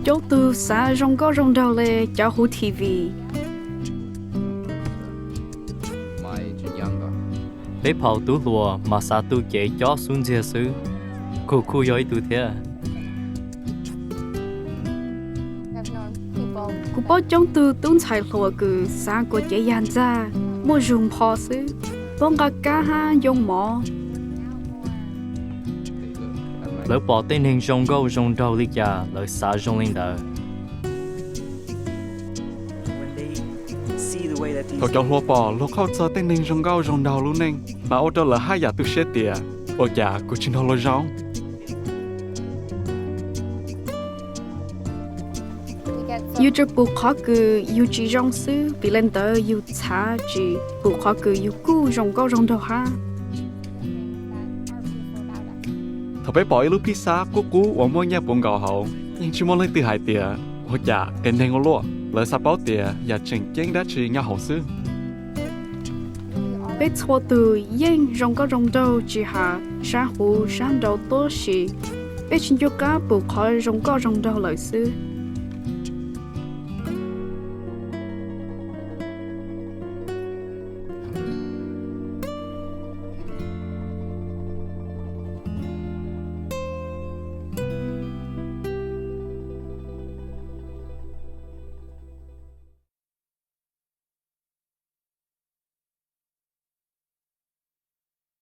Coob tug xav zoo nkauj zoo nraug le cov huv T V. Peb phaum tub hluas mas xav tu cev cob xub ntxiag xwb. Kuv kuj yog ib tug thiab. Kuv paub coob tug tub ntxhais hluas kws xav kuas cev yag ntxag, muaj zug npho xwb, paub nqa kab hab yoo mov. Lawv pom tej neeg zoo nkauj zoo nraug li cas lawv xav zoo li ntawd. Thaum cov hluas pom luag qhauj txog tej neeg zoo nkauj zoo nraug lub neej, mas ua rau lawv haj yam tu siab tias ua cas kuv tsis nrog luag zoo. Yus tsuas pum qhov kws yus tsis zoo xwb, vim le ntawd yus txhav tsis pum qhov kws yus kuj zoo nkauj zoo nraug hab. Thaum peb pom ib lub phij xab qub qub uas muaj nyaj puv nkaus hauv, yeej tsis muaj leej twg hais tias ua cas qias neeg ua luaj, lawv xav paub tias yog tseem ceeb dab tsi nyob hauv xwb. Peb txhua tug yeej zoo nkauj zoo nraug tsis has sab huv sab nraud tuab si, peb tsis nco qab pum qhov zoo nkauj zoo nraug lawm xwb.